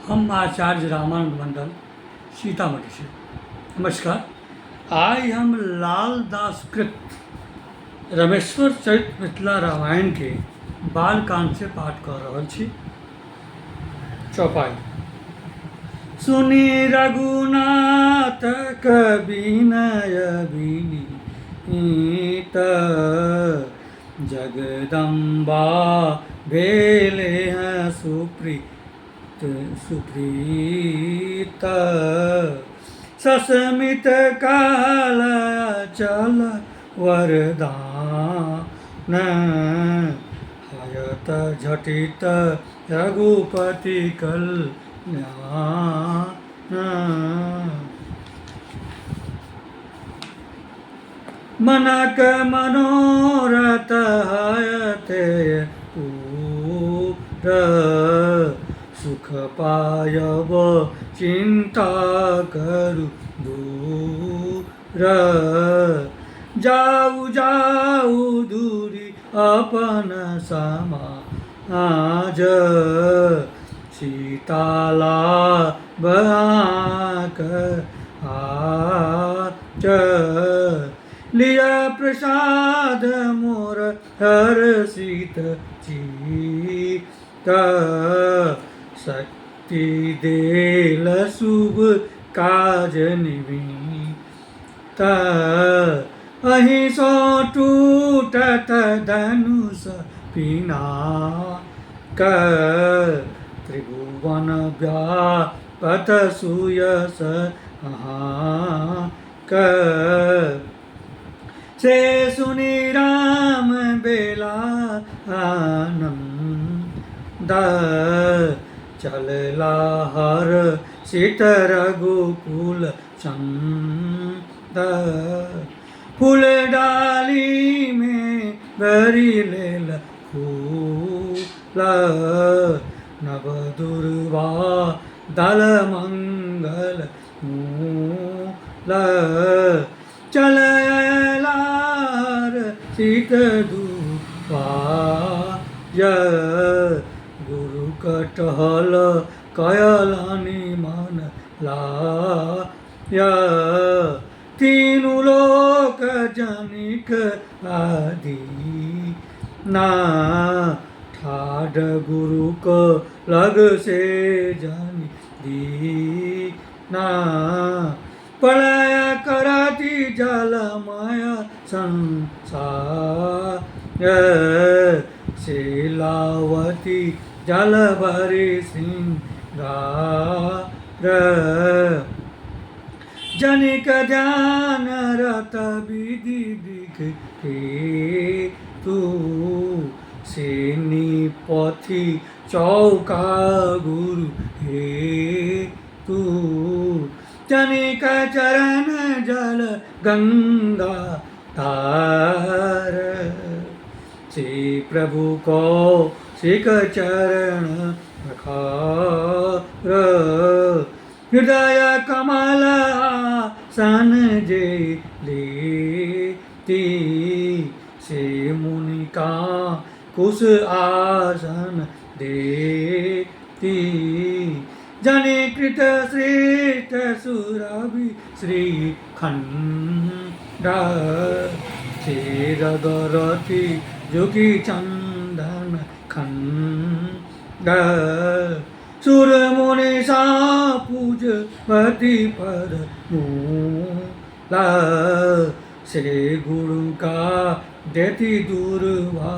हम आचार्य रामानन्द मण्डल सीतामढ़ीसँ। नमस्कार। आइ हम लालदास कृत रमेश्वर चरित मिथिला रामायणके बालकाण्डसँ पाठ कऽ रहल छी। चौपाई। सुनि रघुनाथ विनय विनीत, जगदम्बा भेले हैं सुप्रीत सुप्रीत। सस्मित काल चल वरदान, हयत झटित रघुपति कल्याण। मनक मनोरथ हयते पूर, सुख पायब चिन्ता करू दूर। जाउ जाउ दूरी अपन समाज, सीताला बहाक आज। लिया प्रसाद मोर हर्षित चित, शक्ति देल शुभ काज निमित्त। अहिसँ टूटत धनुष पिनाक, त्रिभुवन व्यापत सुयस अहाँक। से सुनि राम बेला आनन्द, चलला हर सीत रघुकुल चन्द। फूल डाली मे भरि लेल फूल, नव दुर्वा दल मंगल मूल। चल अयलार सीत दुआय, गुरु कटहल कयलनि मन लाय। तीनू लोक जनिक आदि ना, ठाढ़ गुरुक लग से जनि दीना। प्रलय करति जलमय संसार, शीलावती जल भरि श्रृंगार। जनिक ध्यान रत विधि तू, सेनी पथि चौका गुरु हे तू। जनिक चरण जल गंगा तार, श्री प्रभु को सिख चरण रखार। हृदय कमल सन जे लेती, से मुनि का कुश आसन देती। जनि कृत श्रेष्ठ सुरभि श्री खंड, से रगरति जुगी चंदन खंड। सुर मुनि सा पूज पति पद मूला, से गुरु का देती दुर्वा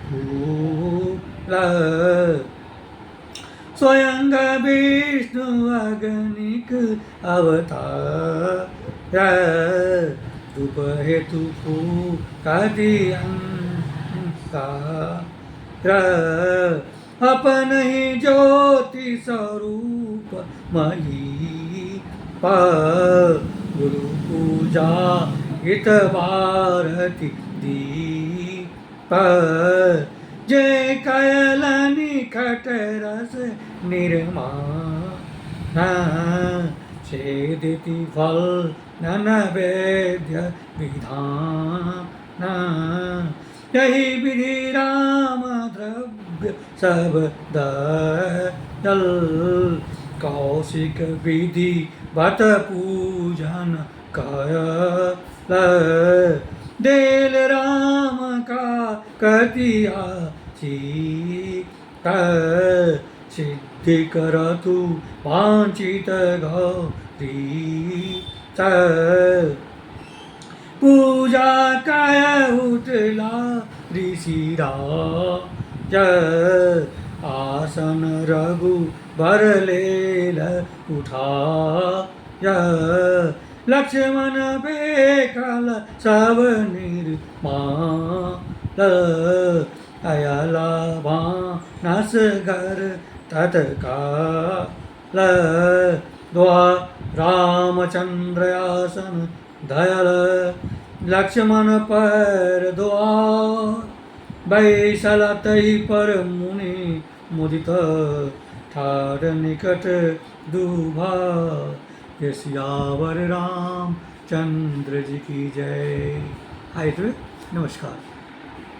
फूला। स्वयं विष्णु अगणिक अवतार, रूप हेतु फूकति अंगार। अपन ही ज्योति स्वरूप मही गुरु पूजा हित भारती दीप। जे कयलनि खट रस निर्माण, से दिति फल ननवेद्य विधान। यही विधि राम द्रव्य सब दल, कौशिक विधि बत पूजन कयल। देल राम का कतिया सीता सिद्धि करतु वांछित गौरी। पूजा काय उठला ऋषि राज आसन रघु बर लेल उठा। लक्ष्मण बेकल सब निर्माल अयला भानस घर तत्काल। द्वा रामचंद्र आसन धयल लक्ष्मण पर द्वार बैसल तहि पर मुनि मुदित ठाढ़ निकट दुभा। जय सियावर राम चंद्र जी की जय। आइए, नमस्कार।